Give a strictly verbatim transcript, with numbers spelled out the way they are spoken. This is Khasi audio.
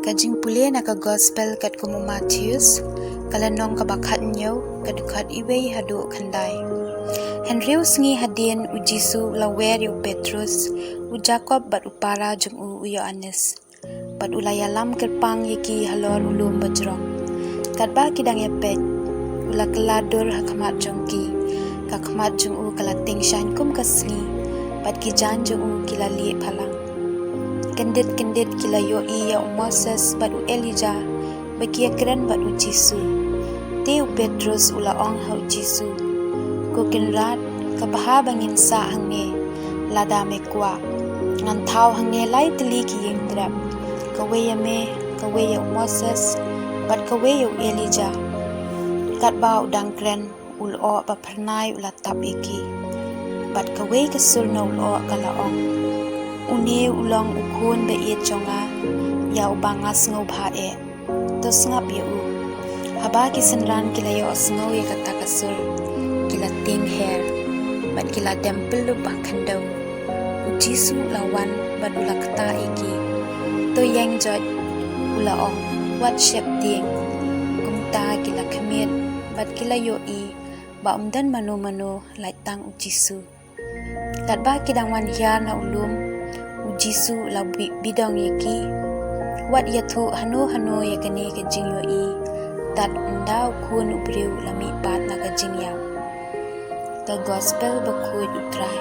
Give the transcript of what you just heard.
Ka jingpule na ka Gospel katkum u Mathaios, ka lynnong kaba khathynñiew, ka dkhot iwei haduh khyndai. Hynriew sngi hadien u Jisu u la wer ïa u Petrus, u Jakob bad u para jong u u Ïoannis, bad u la ïalam kyrpang ïa ki halor u lum bajrong. Katba ki dang ïapeit, u la kylla dur ha khmat jong ki. Ka khmat jong u ka la tyngshaiñ kum ka sngi, bad ki jaiñ jong u ki la lieh phalang. Kyndit kyndit ki la ïohi ïa u Moses bad u Elijah ba ki ïakren bad u Jisu. Te u Petrus u la ong ha u Jisu, Ko Kynrad, ka bha ba ngin sah hangne, lada me kwah. Ngan thaw hangne lai tylli ki ïing trep, kawei ïa me, kawei ïa u Moses, bad kawei ïa u Elijah. Katba u dang kren, u lyoh ba phyrnai u la tap ïa ki. Bad kawei ka sur na u lyoh ka la ong, Une u long u Khun ba ïeit jong nga, ïa uba nga sngewbha eh. To sngap ïa u. Haba ki synran ki la ïohsngew ïa kata ka sur, ki la tieng her, bad ki la dem pyllup ba khyndew. U Jisu u la wan bad u la ktah ïa ki. To ïeng joit, u la ong, wat sheptieng. Kumta ki la khmied, bad ki la ïohi ba ym don mano mano lait tang u Jisu. Katba ki dang wan hiar na u lum, u Jisu u la bi-, bidong ïa ki, Wat ïathuh hano hano ïa kane ka jingïohi, tad ynda u Khun u briew u la mihpat na ka jingïap. Ka Gospel bakhuid u Trai.